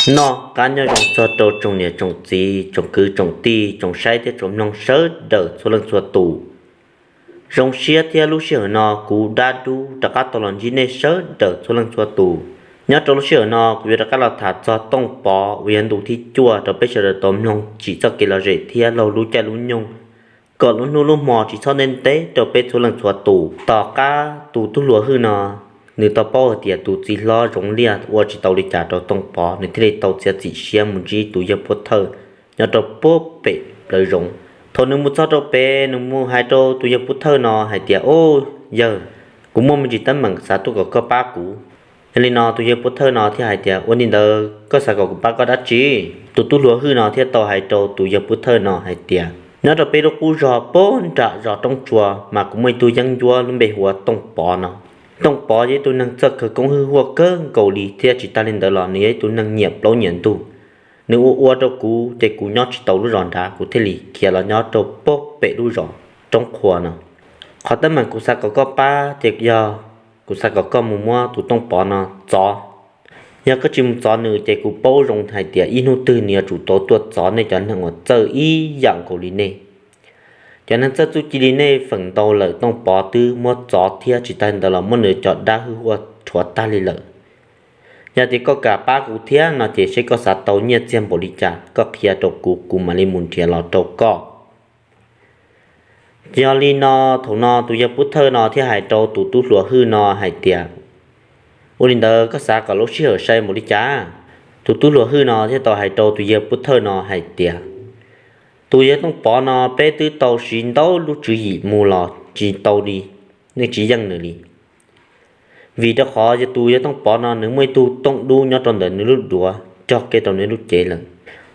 Noj qab nyob zoo txog rau tsoom niam tsoom txiv, tsoom kwv tsoom tij, tsoom saib thiab tsoom mloog sawv daws txhua leej txhua tus. Zoo siab thiab lub sij hawm no kuv Dab Dub rov qab tau los ntsib nej sawv daws txhua leej txhua tus. Nyob rau lub sij hawm no kuv yuav rov qab los tham txog Tooj Pov uas yog ntu thib cuaj rau peb sawv daws tau mloog tsim txoj kev lom zem thiab laug lub caij lub nyoog kom lub hnub lub hmo tsis txhob ntev ntev rau peb txhua leej txhua tus. Tom qab tus tub hluas Hwj no, nws tau paub hais tias tus txiv hlob Zoov Liaj ua tsis tau li cas rau Tooj Pov, nws thiaj li tau txiav txim siab mus ntsib tus yawg Pub Thawj nyob rau puag pem plawv zoov. Thaum nws mus txog rau pem, nws mus hais rau tus yawg Pub Thawj no hais tias, Au yawg, kuv muaj me ntsis teeb meem xav tuaj kom koj pab kuv. Yog li no tus yawg Pub Thawj no thiaj hais tias, Ua li ntawd koj xav kom kuv pab koj dab tsi? Tus tub hluas Hwj no thiaj tau hais rau tus yawg Pub Thawj no hais tias, Nyob rau peb lub qub zos puag nram zos Roob Tsua mas kuv muaj ib tug yeeb ncuab lub npe hu ua Tooj Pov no. Tooj Pov yog ib tug neeg txawj khawv koob hwj huaj kawg nkaus li thiab tsis tag li ntawd los nws yog ib tug neeg nyiam plaub nyiam ntug. Nws ua ua rau kuv ces kuv nyob tsis tau lub zos nrad, kuv thiaj li khiav los nyob rau puag pem lub zos Roob Qhua no. Qhov teeb meem kuv xav kom koj pab ces yog kuv xav kom koj mus muab tus Tooj Pov no txov. Yog koj tsis mus txov nws ces kuv paub zoo hais tias ib hnub twg nws yuav tsum tau tuaj txov nej cov neeg uas txawj ib yam nkaus li nej. Cov neeg txawj txuj ci li nej feem ntau lawm Tooj Pov twb muab txov thiab tsis tag li ntawd los muab nws cov dab hwj huaj rhuav tag li lawm. Yog tias koj kam pab kuv thiab no ces seb koj xav tau nyiaj txiag npaum li cas koj qhia rau kuv, kuv mam li mus nrhiav los rau koj. Yog li no thaum no tus yawg Pub Thawj no thiaj hais rau tus tub hluas Hwj no hais tias, Ua li ntawd koj xav kom lub sij hawm sai npaum li cas? Tus tub hluas Hwj no thiaj tau hais rau tus yawg Pub Thawj no hais tias, Tus yawg Tooj Pov no peb twb tau siv ntau lub tswv yim mus los tsis tau li, yeej tsis yeej nws li. Vim rau qhov yog tus yawg Tooj Pov no nws muaj ib tug tooj dub nyob rau ntawm nws lub duav cog kiag rau nws lub cev lawm.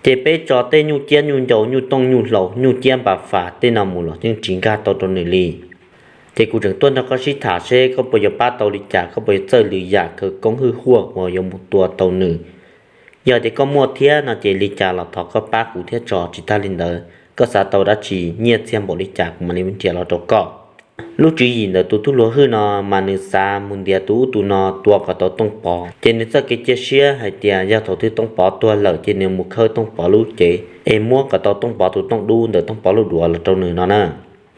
Ces peb tso tej nyuj ciab nyuj ncau nyuj tooj nyuj hlau nyuj ciab npas fas tej no mus los yeej tsis nkag tau rau nws li. Ces kuv tseem tuaj nrog koj sib tham seb koj puas yuav pab tau li cas, koj puas yuav txawj lwm yam khawv koob hwj huaj uas yuav mus tua tau nws. Yog tias koj muaj thiab no ces li cas los thov koj pab kuv thiab tso, tsis tag li ntawd koj xav tau dab tsi nyiaj txiag npaum li cas kuv mam li nrhiav los rau koj. Lub tswv yim ntawm tus tub hluas Hwj no mas nws xav mus ntiav tus ub tus no tua kom tau Tooj Pov, ces nws txoj kev cia siab hais tias yog thaum twg Tooj Pov tuag lawm ces nws mus khawb Tooj Pov lub cev es muab kom tau Tooj Pov tus tooj dub ntawm Tooj Pov lub duav los rau nws no na.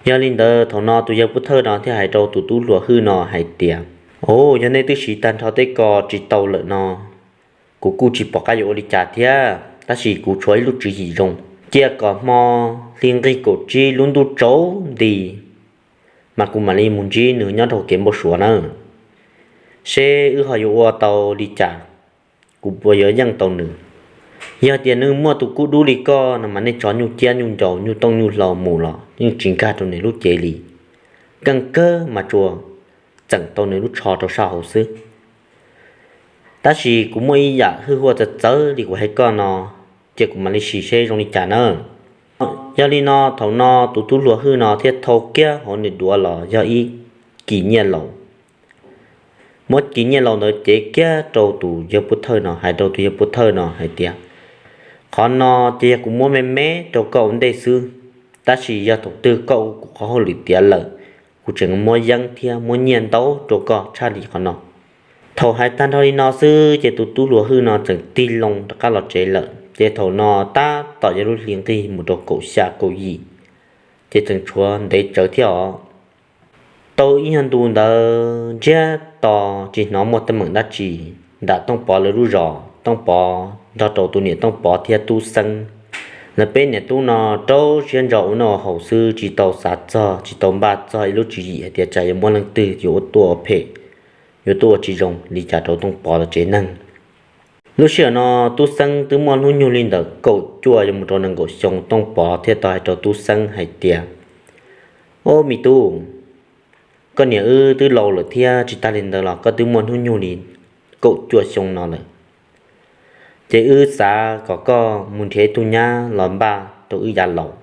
Yog li ntawd thaum no tus yawg Pub Thawj no thiaj hais rau tus tub hluas Hwj no hais tias, Au, yog nej twb siv tag nrho tej ko tsis tau lawm no, kuv kuj tsis pom qab yuav ua li cas thiab, tab sis kuv tshuav ib lub tswv yim zoo. Cia kom hmo hli nqig kaum tsib lub ntuj tsaus nti mas kuv mam li mus ntsib nws nyob rau kev npau suav na, seb wb ho yuav ua tau li cas, kuv puas yuav yeej tau nws. Yog tias nws muaj tus kub dub li koj no mas nej tso nyuj ciab nyuj ncau nyuj tooj nyuj hlau mus los yeej tsis nkag rau nws lub cev li. Keej kawg mas tsuas txeem tau nws lub tsho rau sab hauv xwb. Tab sis kuv muaj ib yam hwj huaj txawv txawv li kuv hais koj no, cia kuv mam li sim seb zoo li cas na. Yog li no thaum no tus tub hluas Hwj no thiaj thau kiag hauv nws duav los yog ib kis nyiaj laus. Muab kis nyiaj laus ntawd cev kiag rau tus yawg Pub Thawj no, hais rau tus yawg Pub Thawj no hais tias, Qhov no ces yog kuv muab me me rau koj ua ntej xwb, tab sis yog thaum twg koj ua kuv qhov hauj lwm tiav lawm, kuv tseem muab yeeb thiab muab nyiaj ntau rau koj tshaj li qhov no. Thaum hais tag nrho li no xwb ces tus tub hluas Hwj no tseem tig loo rov qab los tsev lawm. Ces thaum no tab tom yog lub hli nqig mus rau kaum xya kaum yim, ces tseem tshuav ntev tsawv thiab os. Tau ib nyuag ntu ntawd ntsiag to tsis hnov muaj teeb meem dab tsi nram Tooj Pov lawv lub zos. Tooj Pov nrog rau tus niam Tooj Pov thiab Tub Xeeb, lawv peb niam tub no rau siab ntso ua noj ua haus xwb, tsis tau xav txog tsis tau npaj txog ib lub tswv yim hais tias tsam yuav muaj leej twg yuav ua tuaj ua phem, yuav tuaj ua tsis zoo li cas rau Tooj Pov lawv tsev neeg. Lub sij hawm no Tub Xeeb twb muaj hnub nyoog li ntawm kaum cuaj yuav mus rau nees nkaum xyoo. Tooj Pov thiaj tau hais rau Tub Xeeb hais tias, Au me tub, koj niam wb twb laus lawm thiab, tsis tag li ntawd los koj twb muaj hnub nyoog li kaum cuaj xyoo no lawm. Ces wb xav kom koj mus nrhiav ib tug nyab los npaj rau wb yav laus.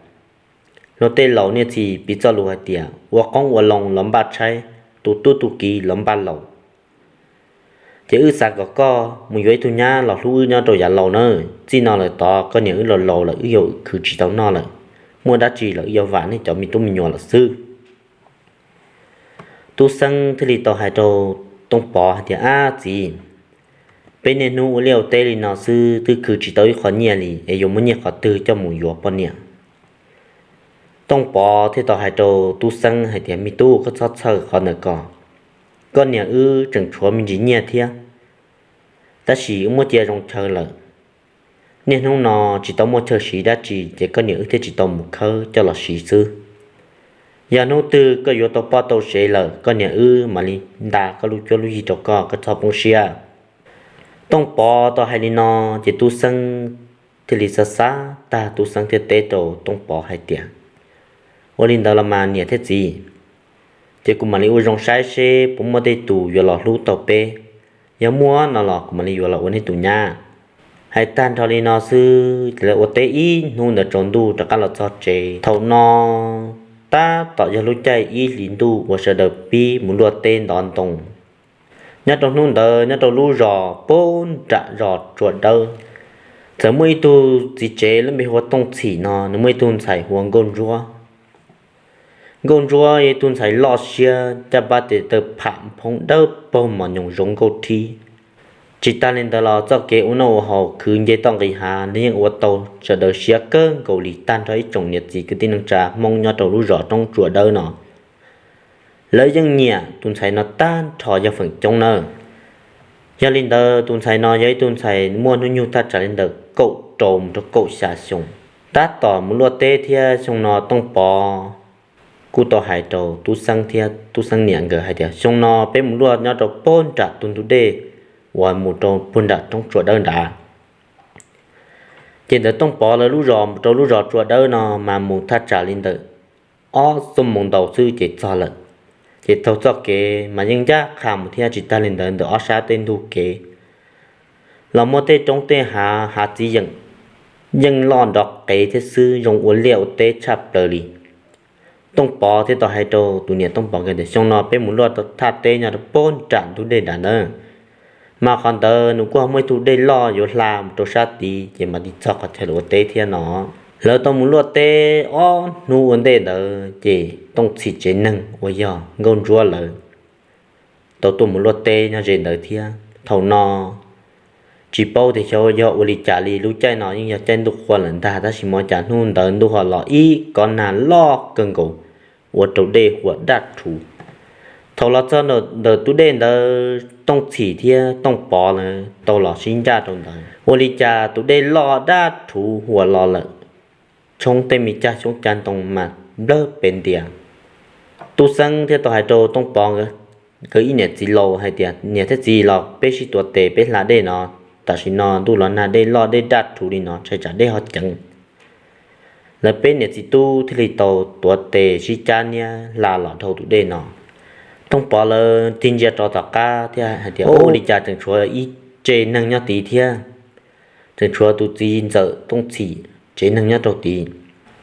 Luag tej laus niaj txhis piv txoj lus hais tias ua qoob ua loo los npaj tshaib, tu tub tu kiv los npaj laus. Ces wb xav kom koj mus yuav ib tug nyab los hlub wb nyob rau yav laus na. Txij no lawm tod koj niam wb los laus lawm, wb yuav khwv tsis tau noj lawm, muaj dab tsi los wb yuav vam nej cov me tub me nyuam lawm xwb. Tub Xeeb thiaj li tau hais rau Tooj Pov hais tias, Ab txiv, Peb niaj hnub ua liaj ua teb li no xwb twb khwv tsis tau ib qho nyiaj li es yuav muaj nyiaj qhov twg coj mus yuav poj niam? Tooj Pov thiaj tau hais rau Tub Xeeb hais tias, Me tub, koj txhob txhawj qhov ntawd ko. Koj niam wb tseem tshuav me ntsis nyiaj thiab, tab sis wb muab cia zoo chaw lawm. Niaj hnub no tsis tau muaj chaw siv dab tsi ces koj niam wb thiaj tsis tau mus khawb coj los siv xwb. Yog hnub twg koj yuav tau poj tau sev lawm, koj niam wb mam li nta koj lub cuab lub yig rau koj, koj txhob poob siab. Tooj Pov tau hais li no ces Tub Xeeb thiaj li xav xav tag, Tub Xeeb thiaj teb rau Tooj Pov hais tias, Ua li ntawd los mas niam thiab txiv, ces kuv mam li ua zoo saib seb puas muaj tej tus yuav los hlub tau peb. Yog muaj no los kuv mam li yuav los ua neb tus nyab. Hais tag nrho li no xwb ces lawv ua teb ib hnub ntawd tsaus ntuj rov qab los txog tsev. Thaum no tab tom yog lub caij ib hlis ntuj uas sawv daws pib mus luaj teb ntov ntoo. Nyob rau hnub ntawd nyob rau lub zos puag nram zos Tsua Dawb, txawm muaj ib tug txiv tsev lub npe hu ua Tooj Txhim no, nws muaj ib tug ntxhais hu ua Nkauj Ntsuab. Nkauj Ntsuab yog ib tug ntxhais loj siab, caj npab tes taw pham phoob dawb paug mos nyoos zoo nkauj thib. Tsis tag li ntawd los txoj kev ua noj ua haus khwv nce toj nqis hav los yeej ua tau sawv daws siab kawg nkaus li. Tag nrho ib tsoom niam txiv kwv tij neej tsa Hmoob nyob rau lub zos roob Tsua Dawb no, lawv yeej nyiam tus ntxhais no tag nrho yog feem coob nawb. Yog li ntawd tus ntxhais no yog ib tug ntxhais muaj hnub nyoog thaj tsam li ntawm kaum rau mus rau kaum xya xyoo, tab tom mus luaj teb thiab. Xyoo no Tooj Pov kuj tau hais rau Tub Xeeb thiab Tub Xeeb niam nkawd hais tias, Xyoo no peb mus luaj nyob rau puag nram tus ntug dej uas mus rau puag nram roob Tsua Dawb nrad. Ces ntawm Tooj Pov lawv lub zos mus rau lub zos Tsua Dawb no mas mus thaj tsam li ntawm ob xuab moos ntau xwb ces txog lawm. Ces taug txoj kev mas yeej ncaj qha mus thiab. Tsis tag li ntawd ntawm ob sab tej ntug kev los muaj tej roob tej hav, hav txiv yeem yeej loj nrov qev thiab xwb, zoo ua liaj ua teb tshaj plaws li. Tooj Pov thiaj tau hais rau tus niam Tooj Pov nkawd tias, Xyoo no peb mus luaj thaj teb nyob rau puag nram ntug dej nram ntawd, mas qhov ntawd nws kuj ho muaj ib tug dej loj yuav hla mus rau sab tid ces mam li txog qhov chaw lawv ua teb thiab no. Lawv tau mus luaj teb ob hnub ua ntej ntawd ces Tooj Txhim tsev neeg uas yog Nkauj Ntsuab lawv tau tuaj mus luaj teb nyob ze ntawd thiab. Thaum no tsis paub tias xyov yog ua li cas li, lub caij no yeej yog caij ntuj qhua lawm ntag, tab sis mas cas hnub ntawd ntuj ho los ib kob nag loj kawg nkaus ua rau dej huam daj rhuv. Thaum los txog ntawm tus dej ntawd Tooj Txhim thiab Tooj Pov lawv tau los sib ncaj rau ntawd, ua li cas tus dej loj daj rhuv huam los lawm, tshoob tej me caj xyoob caj ntoo mas nplawg pes ntias. Tub Xeeb thiaj tau hais rau Tooj Pov nkawd ib niam txiv laus hais tias, Niam thiab txiv, los peb sib tuav tes peb hla dej no, tam sim no ntuj los nag dej loj dej daj rhuv li no, ntshai tsam dej ho ceev. Lawv peb niam txiv tub thiaj li tau tuav tes sib cab niab hla los dhau tus dej no. Tooj Pov lawv tig ntsia rov tom qab thiab hais tias, Ua li cas tseem tshuav ib tsev neeg nyob tid thiab, tseem tshuav tus txiv ntxawm Tooj Txhim tsev neeg nyob rau tid.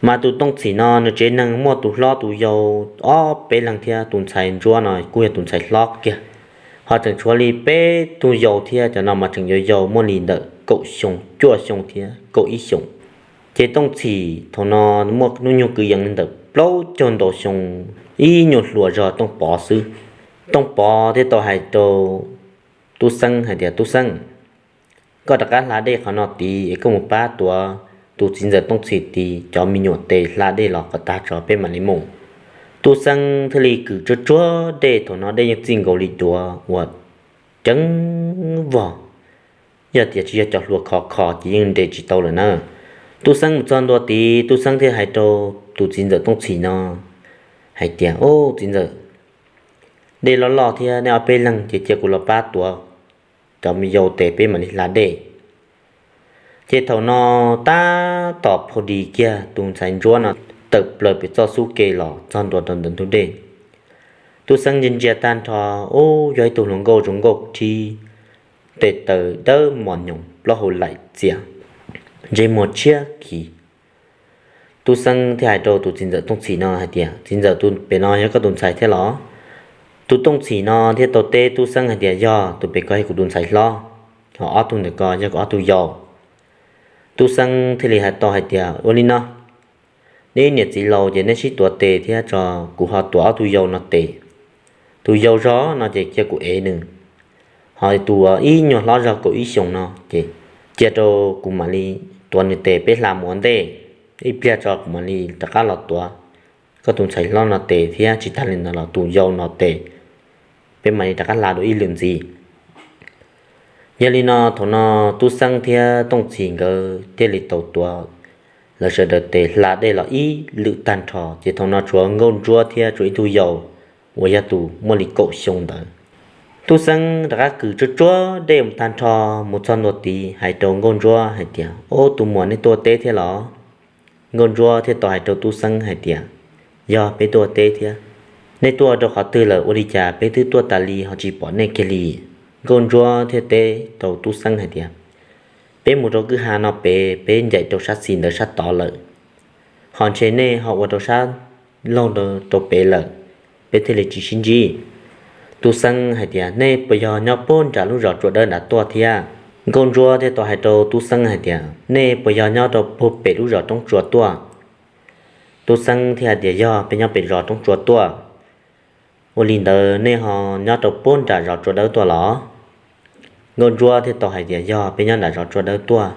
Mas tus Tooj Txhim no nws tsev neeg muaj tus hlob tus yau ob peb leeg thiab, tus ntxhais Ntsuab no kuj yog tus ntxhais hlob kiag, ho tseem tshuav li peb tug yau thiab. Cov no mas tseem yau yau, muaj li ntawm kaum xyoo, cuaj xyoo thiab kaum ib xyoos. Ces Tooj Txhim thaum no muaj hnub nyoog kwv yees li ntawm plaub caug ntau xyoo, ib nyuag hluas zog Tooj Pov xwb. Tooj Pov thiaj tau hais rau Tub Xeeb hais tias, Tub Xeeb, koj rov qab hla dej qhov no tid es koj mus pab tuav tus txiv ntxawm Tooj Txhim tid cov me nyuam tes hla dej los kom tag tso peb mam li mus. Tub Xeeb thiaj li kwm tsuag tsuag dej, thaum no dej yeej txij nkaus li duav uas ceev vog, yog tias tsis yog cov hlua khov kho ces yeej nres tsis tau lawm na. Tub Xeeb mus txog ntua tid, Tub Xeeb thiaj hais rau tus txiv ntxawm Tooj Txhim no hais tias, Ub, txiv ntxawm, dej loj loj thiab, nej ob peb leeg ces cia kuv los pab tuav cov me yau tes peb mam li hla dej. Ces thaum no tab tom phau dis kiag, tus ntxhais Ntsuab no tawm plaws pem txoj xub ke los txog ntua rau ntawm ntug dej. Tub Xeeb ntsia ntsia tag nrho, ub, yog ib tug hluas nkauj zoo nkauj rhib, tes taw dawb mos nyoos, plaub hau laim txias, ntsej muag tshiab khiv. Tub Xeeb thiaj hais rau tus txiv ntxawm Tooj Txhim no hais tias, Txiv ntxawm, tus pem no yog koj tus ntxhais thiab los? Tus Tooj Txhim no thiaj tau teb Tub Xeeb hais tias, Yog, tus pem ko yog kuv tus ntxhais hlob, ho ob tug ntawm ko yog kuv ob tug yau. Tub Xeeb thiaj li hais tau hais tias, Ua li no, neb niam txiv laus ces neb sib tuav tes thiab tso, kuv ho tuav ob tug yau no tes. Tus yau zog no ces cia kuv ev nws. Ho tus ib nyuag hlob zog kaum ib xyoos no ces cia rau kuv mam li tuav nws tes peb hla mus ua ntej, ib pliag tso kuv mam li rov qab los tuav koj tus ntxhais hlob no tes thiab tsis tas li ntawd los tus yau no tes, peb mam li rov qab hla dua ib lwm ntxiv. Yog li no thaum no Tub Xeeb thiab Tooj Txhim nkawd thiaj li tau tuav lawv sawv daws tes hla dej los ib lwm tag nrho, ces thaum no tshuav Nkauj Ntsuab thiab tshuav ib tug yau uas yog tus muaj li kaum xyoo ntawd. Tub Xeeb rov qab kwv tsuag tsuag dej mus tag nrho mus txog ntua tid hais rau Nkauj Ntsuab hais tias, Ob, tus muam, nej tuaj teb thiab los? Nkauj Ntsuab thiaj tau hais rau Tub Xeeb hais tias, Yog, peb tuaj teb thiab. Nej tuaj rau qhov twg lawm, ua li cas peb twb tuaj tas li ho tsis pom nej kiag li? Nkauj Ntsuab thiaj teb rau Tub Xeeb hais tias, Peb mus rau kwj ha no pem, peb ncaim rau sab xis ntawd sab tod lawm, ho ntshe nej ho ua rau sab laug rau pem lawm, peb thiaj li tsis sib ntsib. Tub Xeeb hais tias, Nej puas yog nyob puag nram lub zos Tsua Dawb nrad tuaj thiab? Nkauj Ntsuab thiaj tau hais rau Tub Xeeb hais tias, Nej puas yog nyob rau puag pem lub zos Roob Tsua tuaj? Tub Xeeb thiaj hais tias, Yog, peb nyob pem zos Roob Tsua tuaj. Ua li ntawd nej ho nyob rau puag nram zos Tsua Dawb tuaj los? Nkauj Ntsuab thiaj tau hais tias, Yog, peb nyob nram zos Tsua Dawb tuaj.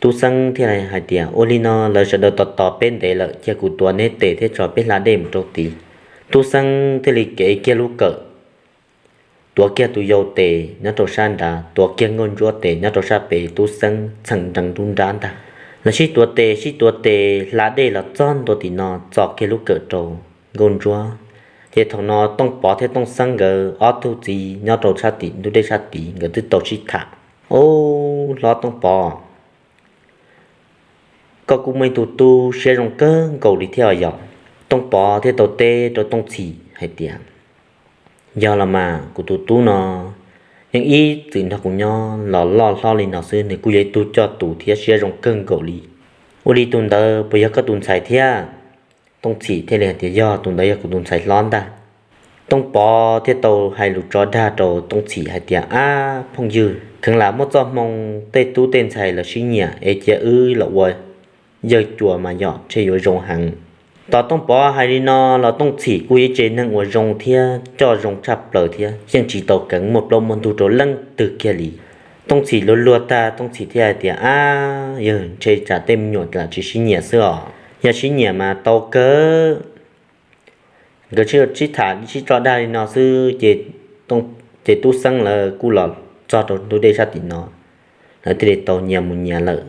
Tub Xeeb thiaj hais tias, Ua li no lawv sawv daws tos tos peb ntev lawm, cia kuv tuav neb tes thiab tso peb hla dej mus rau tid. Tub Xeeb thiaj li kev kiag lub kawm, tuav kiag tus yau tes nyob rau sab nrad, tuav kiag Nkauj Ntsuab tes nyob rau sab pem, Tub Xeeb txheem nrees nruab nrab ntag. Lawv sib tuav tes sib tuav tes hla dej los txog ntua tim no, txo kiag lub kawm rau Nkauj Ntsuab. Ces thaum no Tooj Pov thiab Tooj Xeeb nkawd ob tug txiv nyob rau sab tim ntug dej sab tid, nkawd twb tau sib tham, Ob, hlob Tooj Pov, koj kuj muaj ib tug tub siab zoo kawg nkaus li thiab yom? Tooj Pov thiaj tau teb rau Tooj Txhim hais tias, Yog los mas, kuv tus tub no yeej ib txwm nrog kuv nyob los loj hlob li no xwb, nws kuj yog ib tug coj tus thiab siab zoo kawg nkaus li. Ua li tus ntawd puas yog koj tus ntxhais thiab? Tooj Txhim thiaj li hais tias, Yog, tus ntawd yog kuv tus ntxhais hlob ntag. Tooj Pov thiaj tau hais lus tso dag rau Tooj Txhim hais tias, Ab, phooj ywg, kheev lam muaj txoj hmoo tej tub tej ntxhais lawv sib nyiam es cia wb los ua yawg cuas mas yom, ntshe yuav zoo heev. Tos Tooj Pov hais li no los Tooj Txhim kuj yog ib tsev neeg uas zoo thiab coj zoo tshaj plaws thiab, yeej tsis tau kheev muaj plaub muaj ntug rau leej twg kiag li. Tooj Txhim luag luag tag, Tooj Txhim thiaj hais tias, Ab, yawg, ntshe tsam tej me nyuam lam tsis sib nyiam xwb os, yog sib nyiam mas tau kawg. Nkawd sib tham sib tso dag li no xwb ces Tub Xeeb lawv kuj los txog rau ntug dej sab tim no, lawv thiaj li tau nyias mus nyias lawm.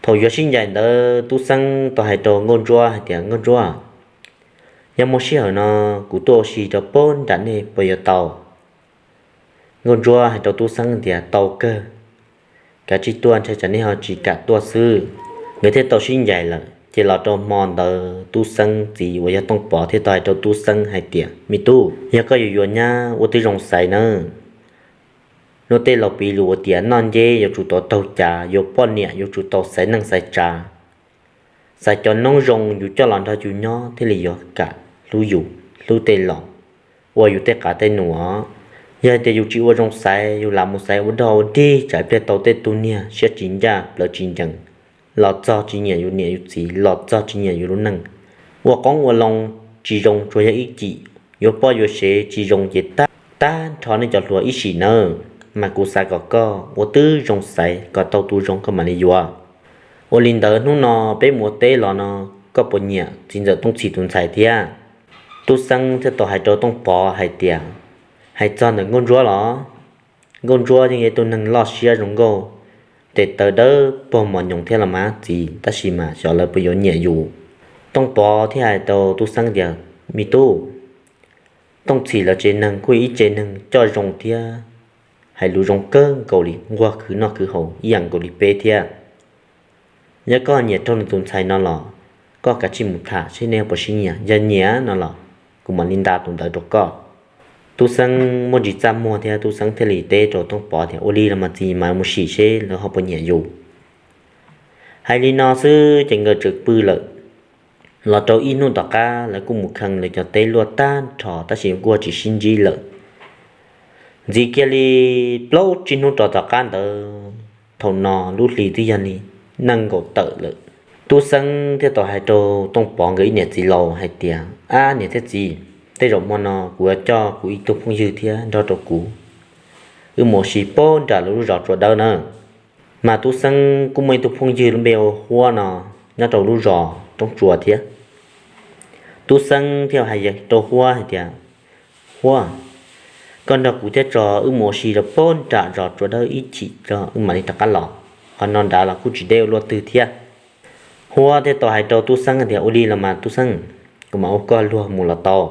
Thaum yuav sib ncaim ntawd Tub Xeeb tau hais rau Nkauj Ntsuab hais tias, Nkauj Ntsuab, yog muaj sij hawm no kuv tuaj ua si rau puag nram nej puas yuav tau? Nkauj Ntsuab hais rau Tub Xeeb tias, Tau kawg, kav tsij tuaj, ntshai tsam nej ho tsis kam tuaj xwb. Nkawd thiaj tau sib ncaim lawm ces los rau hmo ntawd Tub Xeeb txiv uas yog Tooj Pov thiaj tau hais rau Tub Xeeb hais tias, Me tub, yog koj yuav yuav nyab ua tib zoo xaiv nawb. Luag tej laus piv lus ua tias noj nceb yuav tsum tau taug cav, yuav poj niam yuav tsum tau xaiv neej xaiv tsav. Xaiv cov noob zoo yus coj los nrog yus nyob thiaj li yuav kam hlub yus, hlub tej laus, ua yus tej qav tej num. Yog hais tias yus tsis ua zoo xaiv, yus lam mus xaiv ua dog ua dig, tsam ib pliag tau tej tug niag siab tsis ncaj plawv tsis ncees, los txog tsis nyiam yus niam yus txiv, los txog tsis nyiam yus lub neej, ua qoob ua loo tsis zoo, tsuas yog ib cim yuav poj yuav sev tsis zoo ces tag, tag nrho nej cov hluas ib sim nawb. Mas kuv xav kom koj ua tib zoo xaiv kom tau tus zoo koj mam li yuav. Ua li ntawd hnub no peb mus ua teb los no, koj puas nyiam txiv ntxawm Tooj Txhim tus ntxhais thiab? Tub Xeeb thiaj tau hais rau Tooj Pov hais tias, Hais txog ntawm Nkauj Ntsuab los? Nkauj Ntsuab yeej yog ib tug neeg loj siab zoo nkauj, tes taw dawb paug mos nyoos thiab los mas txiv, tab sis mas xyov lawv puas yuav nyiam yus. Tooj Pov thiaj hais rau Tub Xeeb tias, Me tub, Tooj Txhim lawv tsev neeg kuj ib tsev neeg coj zoo thiab hais lus zoo kawg nkaus li, nquag khwv noj khwv haus ib yam nkaus li peb thiab. Yog koj nyiam raug nws tus ntxhais no los koj kav tsij mus tham seb nej puas sib nyiam, yog nyiam no los kuv mam li nta tus ntawd rau koj. Tub Xeeb muaj ntsis txaj muag thiab Tub Xeeb thiaj li teb rau Tooj Pov tias, Ua li los mas txiv, mas mus sim seb lawv ho puas nyiam yus. Hais li no xwb ces nkawd txawm pw lawm. Los rau ib hnub tom qab lawv kuj mus kheej lawv cov teb luaj tag nrho tab sis kuj tsis sib ntsib lawm. Ntxiv kiag li plaub tsib hnub rau tom qab ntawd, thaum no lub hli twb yog li nees nkaum tawm lawm. Tub Xeeb thiaj tau hais rau Tooj Pov nkawd ib niam txiv laus hais tias, Ab niam thiab txiv, tej zaum hmo no kuv yuav coj kuv ib tug phooj ywg thiab nrog rau kuv wb mus ua si puag nram lawv lub zos Tsua Dawb na. Mas Tub Xeeb kuj muaj ib tug phooj ywg lub npe ua Huab no nyob rau lub zos Roob Tsua thiab. Tub Xeeb thiaj hais rau Huab hais tias, Huab, koj nrog kuv thiab tso wb mus ua si rau puag nram zos Tsua Dawb ib chim tso wb mam li rov qab los. Qhov no nrad los kuj tsis deb ua luaj twg thiab. Huab thiaj tau hais rau Tub Xeeb hais tias, Ua li los mas Tub Xeeb, kuv mam ua koj luag mus los tau.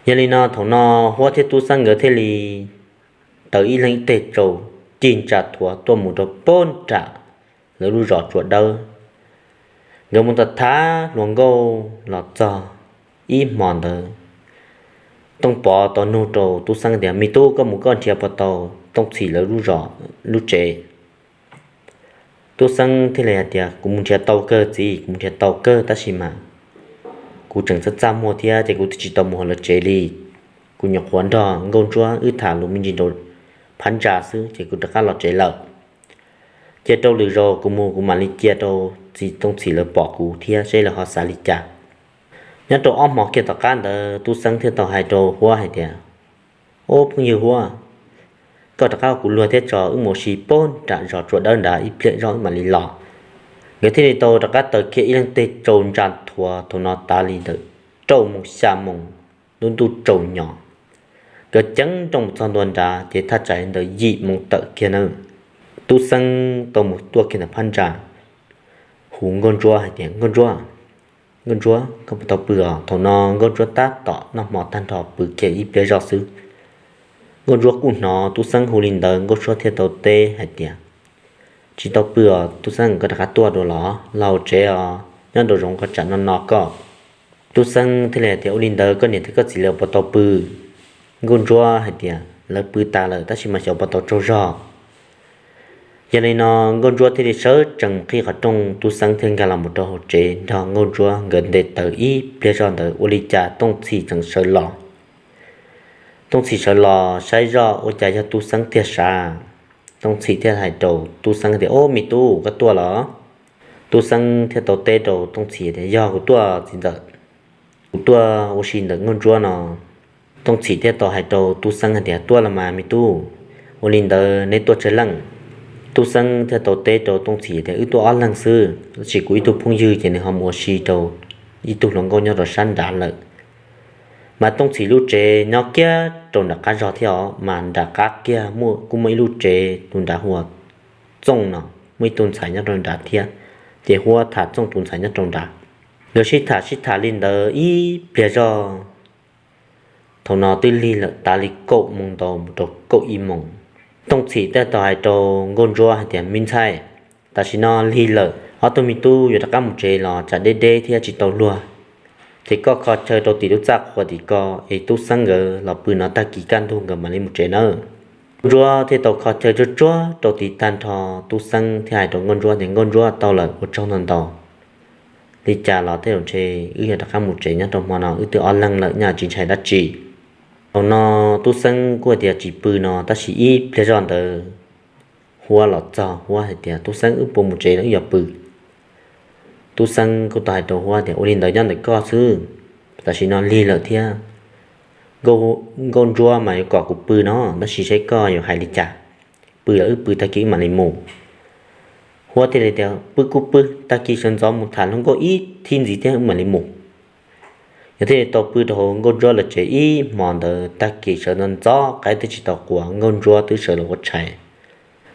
Yog li no thaum no Huab thiab Tub Xeeb nkawd thiaj li taws ib leeg ib teg tsau, cig ntsa thuav tuaj mus rau puag nram lawv lub zos Tsua Dawb. Nkawd mus tau thab hluas nkauj los txog ib hmo ntawd, Tooj Pov tau nug rau Tub Xeeb tias, Me tub, koj mus koj nrhiav puas tau Tooj Txhim lawv lub zos lub tsev? Tub Xeeb thiaj li hais tias, Kuv mus nrhiav tau kawg txiv, kuv mus nrhiav tau kawg tab sis mas kuv tseem txaj txaj muag thiab ces kuv twb tsis tau mus hauv lawv tsev li. Kuv nyuam qhuav nrog Nkauj Ntsuab wb tham lus me ntsis rau phab ntsa xwb ces kuv rov qab los tsev lawm. Cia rau lwm zaus kuv mus kuv mam li cia rau txiv Tooj Txhim lawv pom kuv thiab seb lawv ho xav li cas. Nyob rau ob hmo kiag tom qab ntawd Tub Xeeb thiaj tau hais rau Huab hais tias, Ob phooj ywg Huab, koj rov qab ua kuv luag thiab tso wb mus ua si puag nram zos Tsua Dawb nrad ib pliag zoj wb mam li los. Nkawd thiaj li tau rov qab taws kiag ib leeg teg tsau ntsa thuav thaum no tav li ntawm rau moos xya moos, lub ntuj tsaus nyo. Nkawd ceev nrooj mus txog ntua nrad ces thaj tsam li ntawm yim moos tawm kiag na. Tub Xeeb tau mus tuaj kiag ntawm phab ntsa, hu Nkauj Ntsuab hais tias, Nkauj Ntsuab, Nkauj Ntsuab, koj puas tau pw os? Thaum no Nkauj Ntsuab tab tom noj hmo tag nrho pw kiag ib pliag zoj xwb. Nkauj Ntsuab kuj hnov Tub Xeeb hu li ntawd, Nkauj Ntsuab thiaj tau teb hais tias, Tsis tau pw os Tub Xeeb, koj rov qab tuaj dua los? Los hauv tsev os, nyob nraum zoov koj tsam no no koj. Tub Xeeb thiaj li hais tias, Ua li ntawd koj niam thiab koj txiv lawv puas tau pw? Nkauj Ntsuab hais tias, Lawv pw tas lawm tab sis mas xyov puas tau tsaug zog. Yog li no Nkauj Ntsuab thiaj li sawv tsees qhib qhov rooj, Tub Xeeb thiaj nkag los mus rau hauv tsev nrog Nkauj Ntsuab nkawd nte taws ib pliag zoj ntawd ua li cas Tooj Txhim tseem sawv los. Tooj Txhim sawv los saib zoj ua cas yog Tub Xeeb tiag sav. Tooj Txhim thiaj hais rau Tub Xeeb tias, Ob me tub, koj tuaj los? Tub Xeeb thiaj tau teb rau Tooj Txhim tias, Yog kuv tuaj txiv ntxawm, kuv tuaj ua si ntawm Nkauj Ntsuab no. Tooj Txhim thiaj tau hais rau Tub Xeeb hais tias, Tuaj los mas me tub, ua li ntawd neb tuaj tsawg leej? Tub Xeeb thiaj tau teb rau Tooj Txhim tias, Wb tuaj ob leeg xwb, tab sis kuv ib tug phooj ywg ces nws ho mus ua si rau ib tug hluas nkauj nyob rau sab nrad lawm. Mas Tooj Txhim lub tsev nyob kiag rau nram qab zog thiab os, mas nram qab kiag muaj kuj muaj ib lub tsev, tus nrad hu ua Txooj no, muaj ib tug ntxhais nyob rau nrad thiab, ces Huab tham Txooj tus ntxhais nyob rau nrad. Nkawd sib tham sib tham li ntawd ib pliag zog, thaum no twb lig lawm tav li kaum moos ntau mus rau kaum ib moos. Tooj Txhim thiaj tau hais rau Nkauj Ntsuab hais tias, Me ntxhais, tam sim no lig lawm, ob tug me tub yuav rov qab mus tsev los tsam deb deb thiab tsis tau luag, ces koj kho chaw rau tim lub txaj qhua tim ko es Tub Xeeb nkawd los pw no, tag kis kaj ntug nkawd mam li mus tsev nawb. Nkauj Ntsuab thiaj tau kho chaw tsuag tsuag rau tid tag nrho. Tub Xeeb thiaj hais rau Nkauj Ntsuab tias, Nkauj Ntsuab, tau lawm, ua tsaug ntau ntau. Li cas los tej zaum ntshe wb yog rov qab mus tsev nyob rau hmo no, wb twb ob leeg lawm nyaj tsis ntshai dab tsi. Thaum no Tub Xeeb kuj tias tsis pw no tab sis ib pliag zoj ntawd Huab los txog, Huab hais tias, Tub Xeeb, wb puas mus tsev los wb yuav pw? Tub Xeeb kuj tau hais rau Huab tias, Ua li ntawd nyob ntawm koj xwb, tam sim no lig lawm thiab. Nkauj Ntsuab mas yuav kom kuv pw no, tab sis seb koj yuav hais li cas, pw los wb pw, tag kis wb mam li mus. Huab thiaj li tias, Pw kuj pw, tag kis sawv ntxov mus tham hluas nkauj ib thib ntxiv thiab wb mam li mus. Yog thiaj li tau pw rau hauv Nkauj Ntsuab lawv tsev ib hmo ntawd, tag kis sawv ntxov ntxov qaib twb tsis tau qua, Nkauj Ntsuab twb sawv los ua tshais.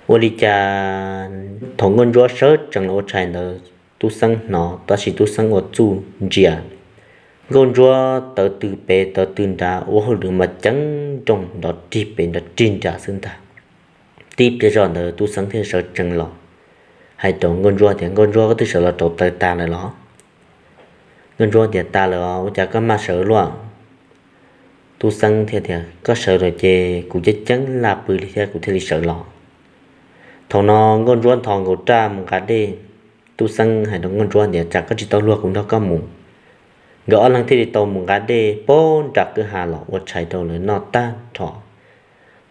Ua li cas thaum Nkauj Ntsuab sawv tsees los ua tshais ntawd, Tub Xeeb hnov tab sis Tub Xeeb ua txuj ntsia. Nkauj Ntsuab tawv tw pem tawv tw nrad, ua hauj lwm mas ceev nrooj nrov rig pem nrov rig nrad xwb ntag. Tib pliag zoj ntawd Tub Xeeb thiaj sawv tsees los hais rau Nkauj Ntsuab tias, Nkauj Ntsuab, koj twb sawv los rau taws tag lawm los? Nkauj Ntsuab tias, Tas lawm os, ua cas koj maj sawv luaj? Tub Xeeb thiaj tias, Koj sawv lawm ces kuv ceeb ceeb laj pw li thiab kuv thiaj li sawv los. Thaum no Nkauj Ntsuab nthos nkaus raj mus nqa dej. Tub Xeeb hais rau Nkauj Ntsuab tias, Tsam koj tsis tau luag kuv nrog koj mus. Nkawd ob leeg thiaj li tau mus nqa dej puag nram kwj ha los ua tshais rau lawv noj tag nrho.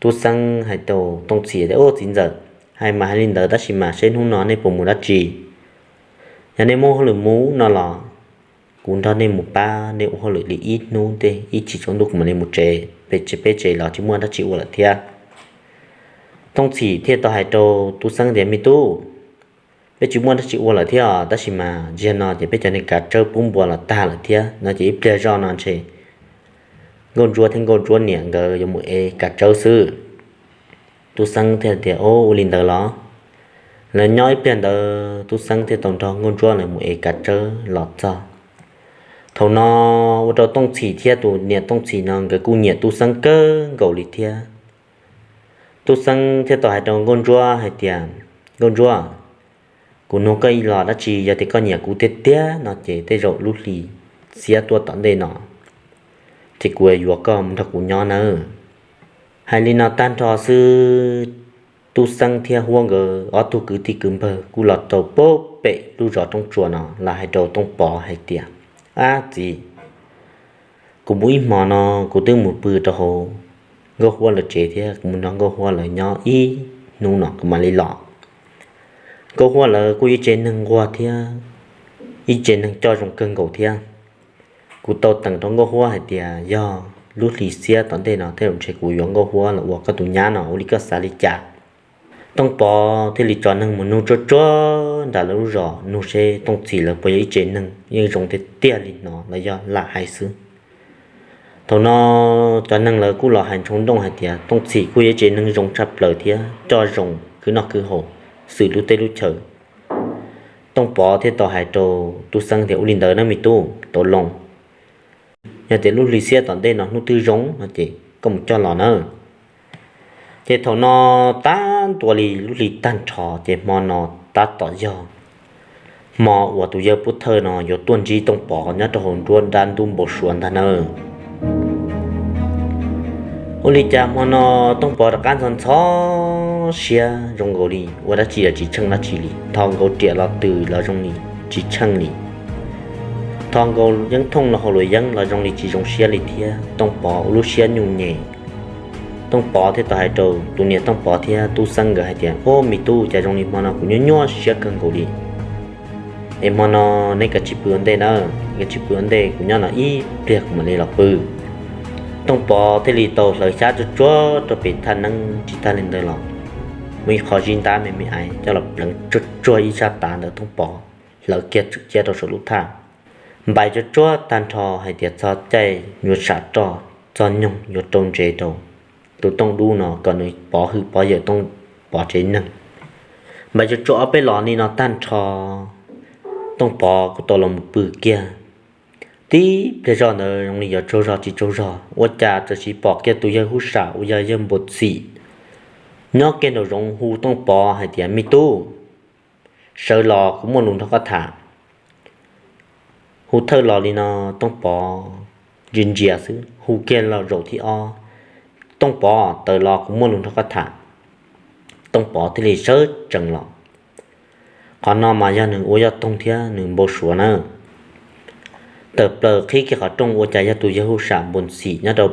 Tub Xeeb hais rau Tooj Txhim tias, Ub, txiv ntxawm, hais mas hais li ntawd tab sis mas seb hnub no nej puas mus dab tsi? Yog nej muaj hauj lwm mus no los kuv nrog nej mus pab nej ua hauj lwm li ib hnub tej, ib chim tsaus ntuj kuv mam li mus tsev, peb tsev los tsis muaj dab tsi ua lawm thiab. Tooj Txhim thiaj tau hais rau Tub Xeeb tias, Me tub, peb tsis muaj dab tsi ua lawm thiab os, tab sis mas tsis yog no ces peb cov niag kav tsawb pub npua los tag lawm thiab no ces ib pliag zoj no ntshe Nkauj Ntsuab thiab Nkauj Ntsuab niam nkawd yuav mus ev kav tsawb xwb. Tub Xeeb thiaj tias, Ua li ntawd los? Lawv nyob ib pliag ntawd Tub Xeeb thiaj tau nrog Nkauj Ntsuab lawv mus ev kav tsawb los txog. Thaum no ua rau Tooj Txhim thiab tus niam Tooj Txhim no nkawd kuj nyiam Tub Xeeb kawg nkaus li thiab. Tub Xeeb thiaj tau hais rau Nkauj Ntsuab hais tias, Nkauj Ntsuab, kuv nug koj ib los dab tsi, yog tias koj nyiam kuv tiag tiag no ces tej zaum lub hli xiab tuaj tom ntej no ces kuv yuav koj mus nrog kuv nyob nawb. Hais li no tag nrho xwb, Tub Xeeb thiab Huab nkawd ob tug kwv tij kwv npawg kuj los rau pem lub zos Roob Tsua no los hais rau Tooj Pov hais tias, Ab txiv, kuv mus ib hmo no kuv twb mus pw rau hauv Nkauj Huab lawv tsev thiab kuv mus nrog Nkauj Huab lawv nyob ib hnub no kuv mam li los. Nkauj Huab lawv kuj yog ib tsev neeg nquag thiab ib tsev neeg coj zoo kawg nkaus thiab. Kuv tau teem rau Nkauj Huab hais tias yog lub hli xiab tom ntej no tej zaum ntshe kuv yuav Nkauj Huab los ua koj tus nyab no, ua li koj xav li cas? Tooj Pov thiaj li tso neeg mus nug tsuag tsuag nram lawv lub zos, nug seb Tooj Txhim lawv puas yog ib tsev neeg yeej zoo tiag tiag li no los yog lam hais xwb. Thaum no cov neeg lawv kuj los hais ntshoo ntooj hais tias Tooj Txhim kuj yog ib tsev neeg zoo tshaj plaws thiab coj zoo khwv noj khwv haus xwm lub teb lub chaw. Tooj Pov thiaj tau hais rau Tub Xeeb tias, Ua li ntawd nawb me tub, tau loo, yog tias lub hli xiab tom ntej no hnub twg zoo no ces koj mus coj los nawb. Ces thaum no tab ntua li lub hli tag nrho ces hmo no tab tom yog hmo uas tus yawg Pub Thawj no yuav tuaj ntsib Tooj Pov nyob rau hauv nruab dab ntub npau suav ntag nawb. Ua li cas hmo no Tooj Pov rov qab ntxhov ntxhov siab zoo nkaus li ua dab tsi los tsis tsheej dab tsi li, thov nkaus riam los tws los zoo li tsis tsheej li, thov nkaus yeeb thooj los hauv luam yeeb los zoo li tsis zoo siab li thiab. Tooj Pov ua lub siab nyuj nyem. Tooj Pov thiaj tau hais rau tus niam Tooj Pov thiab Tub Xeeb nkawd hais tias, Ub, me tub, cas zoo li hmo no kuv nyuaj nyuaj siab kawg nkaus li. Es hmo no neb kav tsij pw ua ntej nawb, neb kav tsij pw ua ntej, kuv nyob no ib pliag kuv mam li los pw. Tooj Pov thiaj li tau hlawv xyab tsuag tsuag rau pem thaj neeb. Tsis tag li ntawd los muaj ib qho zib ntab me me ais coj los pleev tsuag tsuag ib sab tav ntawm Tooj Pov, hlawv kiag tsum ciab rau saum lub thaj, npais tsuag tsuag tag nrho hais tias txog caij yuav sam roj, txog nyoog yuav rau ntsev rau tus Tooj Dub no kom nws pov hwm pov yawm Tooj Pov tsev neeg. Npais tsuag tsuag ob peb los li no tag nrho, Tooj Pov kuj tau los mus pw kiag. Tib pliag zoj ntawd zoo li yuav tsaug zog tsis tsaug zog, ua cas txawm sis pom kiag tus yawg Hub Sam uas yog yawg Npau Txim nyob kiag nraum zoov hu Tooj Pov hais tias, Me tub, sawv los kuv muaj lus nrog koj tham. Hu thawj los li no, Tooj Pov ntsia ntsia xwb, hu kiag los zaum thib ob, Tooj Pov, tawm los kuv muaj lus nrog koj tham. Tooj Pov thiaj li sawv tsees los. Qhov no mas yog nws ua yoj toog thiab nws npau suav na. Tawm plaws qhib kiag qhov rooj ua cas yog tus yawg Hub Sam Npau Txim nyob rau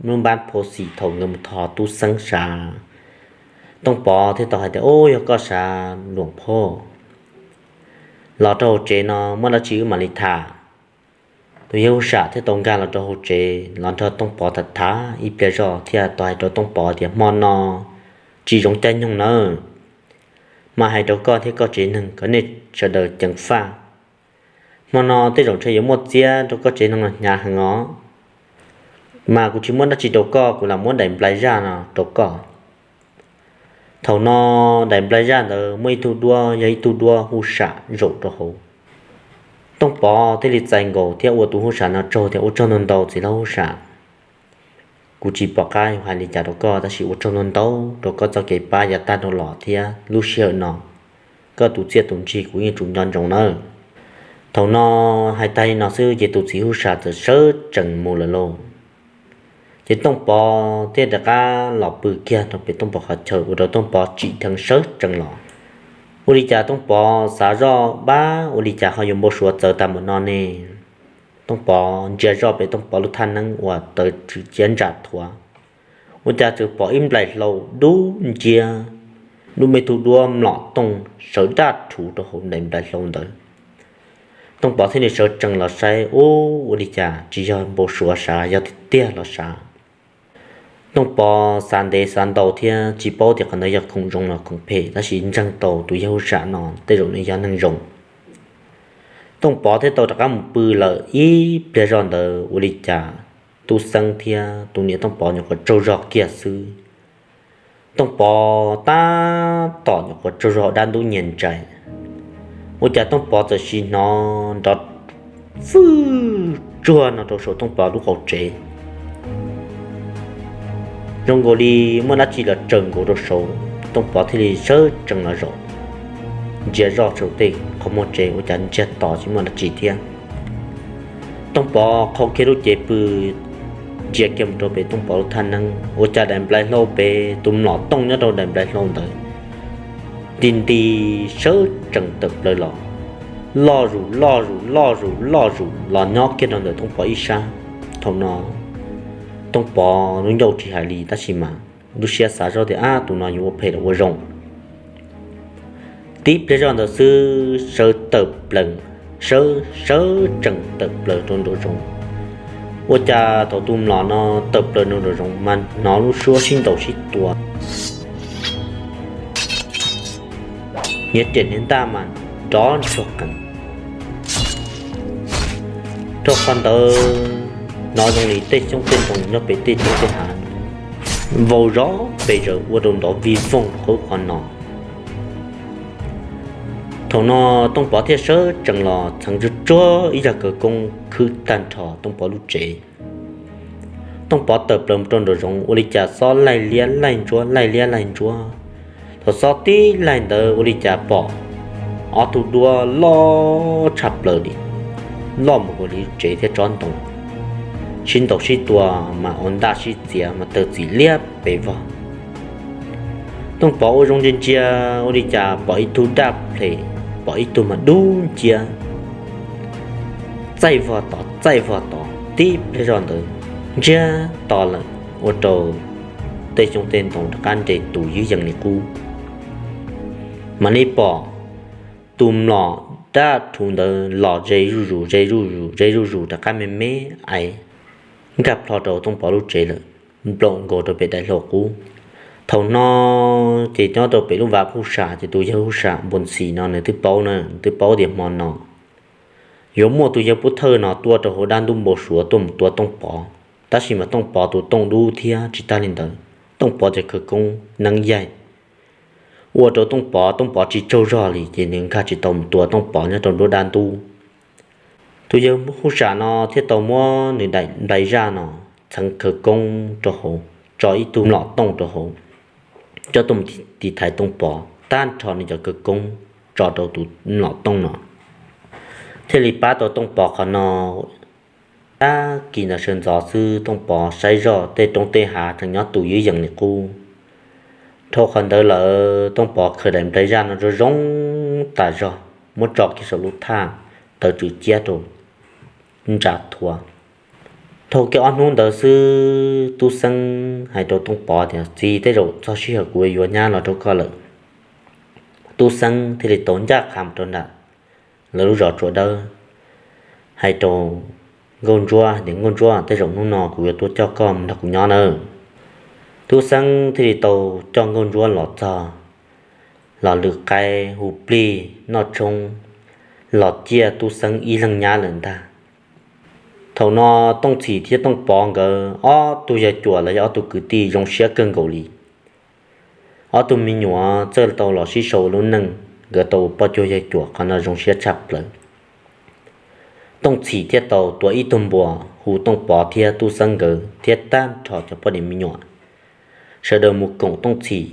lub npab phau xim thaum nkawd mus thov Tub Xeeb sav. Tooj Pov thiaj tau hais tias, Ub, yog koj sav Luam Phauj, los rau hauv tsev no muaj dab tsi wb mam li tham. Tus yawg Hub Sam thiaj tau nkag los rau hauv tsev los nrog Tooj Pov tham tham ib pliag zoj thiaj tau hais rau Tooj Pov tias, Hmo no tsis zoo caij nyoog nawb, mas hais rau koj thiab koj tsev neeg kom nej sawv daws ceev faj. Hmo no tej zaum ntshe yuav muaj txiab rau koj tsev neeg no hnyav heev os. Mas kuv tsis muab dab tsi rau koj, kuv lam muab daim nplai zaj no rau koj. Thaum no daim nplai zaj ntawd muaj ib tug duab, yog ib tug duab Hub Sam zaum rau hauv. Tooj Pov thiaj li txais nkaus thiab ua tus Hub Sam no tsaug tias, Ua tsaug ntau ntau txiv hlob Hub Sam. Kuv tsis pom qab yuav hais li cas rau koj, tab sis ua tsaug ntau ntau rau koj txoj kev pab yav tag dhau los thiab lub sij hawm no koj tus txiaj tus ntsig kuv yeej tsum nco ntsoov nawb. Thaum no hais tag li no xwb ces tus txiv Hub Sam txawm sawv tsees mus lawm lauj. Ces Tooj Pov thiaj rov qab los pw kiag rau pem Tooj Pov qhov chaw ua rau Tooj Pov tsim dheev sawv tsees los. Ua li cas Tooj Pov xav zoj, Pab, ua li cas ho yuav npau suav txawv tag npaum no ne? Tooj Pov ntsia zoj pem Tooj Pov lub thaj neeb uas tawv tswm ciab ntsa thuav, ua cas txawm pom ib nplaim hlau dub nciab, dub me tug duab mlom tooj sawv daj rhuv rau hauv daim nplaim hlau ntawd. Tooj Pov thiaj li sawv tsees los saib, Ub, ua li cas tsis yog npau suav sav, yog tiag tiag los sav? Tooj Pov xav ntev xav ntau thiab tsis paub tias qhov ntawd yog khoom zoo los khoom phem, tab sis ntseeg tau tus yawg huj sam no tej zaum nws yog neeg zoo. Tooj Pov thiaj tau rov qab mus pw lawm. Ib pliag zoj ntawd ua li cas Tub Xeeb thiab tus niam Tooj Pov nyuam qhuav tsaug zog kiag xwb. Tooj Pov tab tom nyuam qhuav tsaug zog dab ntub nyias ntsais, ua cas Tooj Pov txawm sim hnov nrov fwj tsuag no rau saum Tooj Pov lub qaum tsev. Zoo nkaus li muaj dab tsi los tsaws nkaus rau saud, Tooj Pov thiaj li sawv tsees los zaum ntsia zoj saum tej qhov muag tsev ua cas ntsiag to tsis muaj dab tsi thiab. Tooj Pov qhau kiag lub cev pw, ntsia kiag mus rau pem Tooj Pov lub thaj neeb ua cas daim nplai hlau pem tus mlom tooj nyob rau daim nplai hlau ntawd nti nti sawv tsees tawm plaws los, loj zus loj zus loj zus loj zus los nyob kiag rau ntawm Tooj Pov ib sab. Thaum no Tooj Pov lub ncauj tsis hais li tab sis mas lub siab xav zoj tias ab tus no yuav ua phem los ua zoo. Tib pliag zoj ntawd xwb sawv tawm plaws, sawv sawv tsees tawm plaws rau nraum zoov. Ua cas thaum tus mlom no tawm plaws rau nraum zoov mas hnov lub suab sib ntaus sib tua, hniav riam hniav ntaj mas nrov ntsuag qees. Rau qhov ntawd hnov zoo li tej xyoob tej ntoo nyob pem tej xyoob tej hav vau zov pes zaws ua rau nrov vij voog qhov ub qhov no. Thaum no Tooj Pov thiaj sawv tsees los txheev tsuag tsuag ib zaj khawv koob khwb tag nrho Tooj Pov lub tsev. Tooj Pov tawm plaws mus rau nraum zoov ua li cas xob laij liab laij ntsuab laij liab laij ntsuab. Thaum xob tib laij ntawd ua li cas pom ob tug duab loj tshaj plaws li, loj mus nkaus li tsev thiab tsob ntoo, sib ntaus sib tua mas ua ntaj sib txiav mas tawg txim liab pes vog. Tooj Pov ua zoo ntsia ntsia ua li cas pom ib tug daj ples, pom ib tug mas dub nciab, txaij vog tod txaij vog tod tib pliag zoj ntawd ntsiag to lawm, ua rau tej xyoob tej ntoo rov qab nres tus ywb yees li qub. Mam li pom tus mlom daj rhuv ntawd los ze zuj zus ze zuj zus ze zuj zus rov qab me me ais nkag plho rau Tooj Pov lub tsev lawm, nplaum nkaus rau pem daim hlau qub. Thaum no ces nyob rau pem lub vav huj sam ces tus yawg huj sam npus ntxhis no nws twb paub na, nws twb paub tias hmo no yuav muaj tus yawg pub thawj no tuaj rau hauv dab ntub npau suav tuaj mus tua Tooj Pov, tab sis mas Tooj Pov tus tooj dub thiab tsis tag li ntawd Tooj Pov cov khawv koob neeb yaig ua rau Tooj Pov, Tooj Pov tsis tsaug zog li ces nws nkag tsis tau mus tua Tooj Pov nyob rau nruab dab ntub. Tus yawg huj sam no thiaj tau muab nws daim nplai zaj no txheev khawv koob rau hauv, tso ib tug mlom tooj rau hauv, coj tuaj mus tiv thaiv Tooj Pov tag nrho nws cov khawv koob tso rau tus mlom tooj no, thiaj li pab tau Tooj Pov qhov no. Tag kis ntawd sawv ntxov xwb Tooj Pov saib zoj tej roob tej hav tseem nyob tus ywb yees li qub. Dhau qhov ntawd lawm Tooj Pov khaws daim nplai zaj no zoo zoo tas zog muab tso kiag saum lub thaj tawv tswm ciab rau ntsa thuav. Dhau kiag ob hnub ntawd xwb Tub Xeeb hais rau Tooj Pov tias txiv, tej zaum txog sij hawm kuv yuav nyab los rau koj lawm. Tub Xeeb thiaj li tau ncaj qha mus rau nram lawv lub zos Tsua Dawb, hais rau Nkauj Ntsuab tias Nkauj Ntsuab, tej zaum hnub no kuv yuav tuaj coj koj mus nrog kuv nyob nawb. Tub Xeeb thiaj li tau coj Nkauj Ntsuab los txog, los lwm qaib hu plig noj tshoob, los ciaj Tub Xeeb ib leeg nyab lawm ntag. Thaum no Tooj Txhim thiab Tooj Pov nkawd ob tug yawg cuam los yog ob tug kwv tij zoo siab kawg nkaus li. Ob tug me nyuam txawj tau los sib sau ua lub neej, nkawd tau ua poj cuag yawg cuam qhov no zoo siab tshaj plaws. Tooj Txhim thiaj tau tua ib tug npua hu Tooj Pov thiab Tub Xeeb nkawd thiab tag nrho cov poj niam me nyuam sawv daws mus koom Tooj Txhim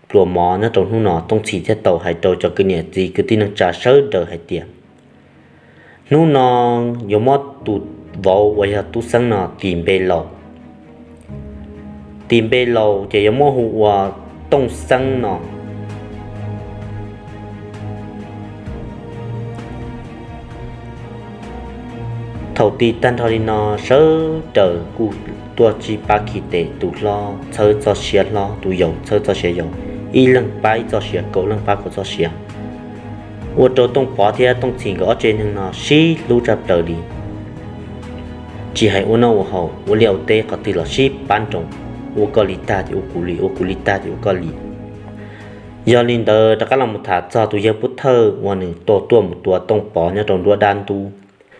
pluas mov nyob rau hnub no. Tooj Txhim thiaj tau hais rau cov kwv niam txiv kwv tij neej tsa sawv daws hais tias hnub no yuav muab tus vauv uas yog Tub Xeeb no tis npe laus. Tis npe laus ces yuav muab hu ua Tooj Xeeb no. Thaum tis tag nrho li no sawv daws kuj tuaj sib pab khi tes, tus hlob txhawb txoj sia hlob, tus yau txhawb txoj sia yau, ib leeg pab ib txoj sia, kaum leej pab kaum txoj sia. Ua rau Tooj Pov thiab Tooj Txhim nkawd ob tsev neeg no sib hlub tshaj plaws li. Tsis hais ua noj ua haus ua liaj ua teb qhov twg los sib pab nroos. ua koj li tag ces ua kuv li, ua kuv li tag ces ua koj li. Yog li ntawd rov qab los mus tham txog tus yawg pov thawj uas nws tau tuaj mus tua Tooj Pov nyob rau nruab dab ntub.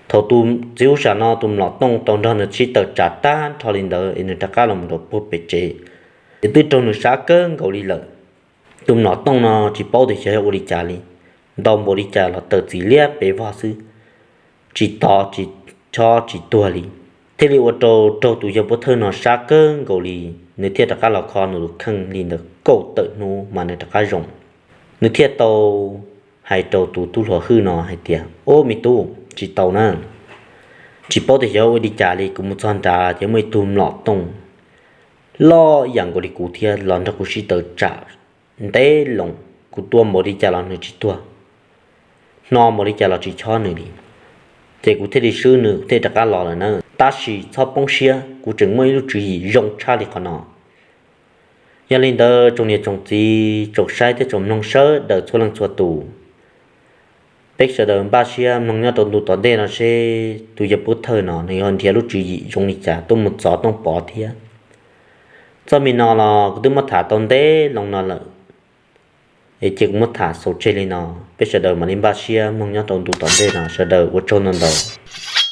Thaum tus txiv huab sam no tus mlom Tooj tau nrog nws sib tawm tsam tag nrho li ntawd es nws rov qab los mus rau puag pem tsev, ces twb raug nws sab kawg nkaus li lawm. Tus mlom Tooj no tsis paub tias xyov yog ua li cas li, ntaus npaum li cas los tawm txim liab pes vog xwb, tsis to tsis chob tsis tuag li. Thiaj li ua rau raug tus yawg pov thawj no sab kawg nkaus li, nws thiaj rov qab los kho nws tus kheej li ntawd kaum tawm hnub mas nws rov qab zoo. Nws thiaj tau hais rau tus tub hluas hwj no hais tias, Ub, me tub, tsis tau na, tsis paub tias xyov ua li cas li, kuv mus txog nrad ces muaj ib tug mlom Tooj loj ib yam nkaus li kuv thiab los nrog kuv sib tawm tsam ntev loo. Kuv tua npaum li cas los nws tsis tuag, hno npaum li cas los tsis chob nws li. Ces kuv thiaj li swb nws, kuv thiaj rov qab los lawm na. Tab sis txhob poob siab, kuv tseem muaj ib lub tswv yim zoo tshaj li qhov no. Yog li ntawd tsoom niam tsoom txiv tsoom saib thiab tsoom mloog sawv daws txhua leej txhua tus, peb sawv daws npaj siab mloog nyob rau ntu tom ntej no seb tus yawg pov thawj no nws yog nrhiav lub tswv yim zoo li cas tuaj mus txov Tooj Pov thiab. Txoj me no los kuv twb muab tham tau ntev loo no lawm, es cia kuv muab tham xaus tseg li no, peb sawv daws mam li npaj siab mloog nyob rau ntu tom ntej no, sawv daws ua tsaug ntau ntau.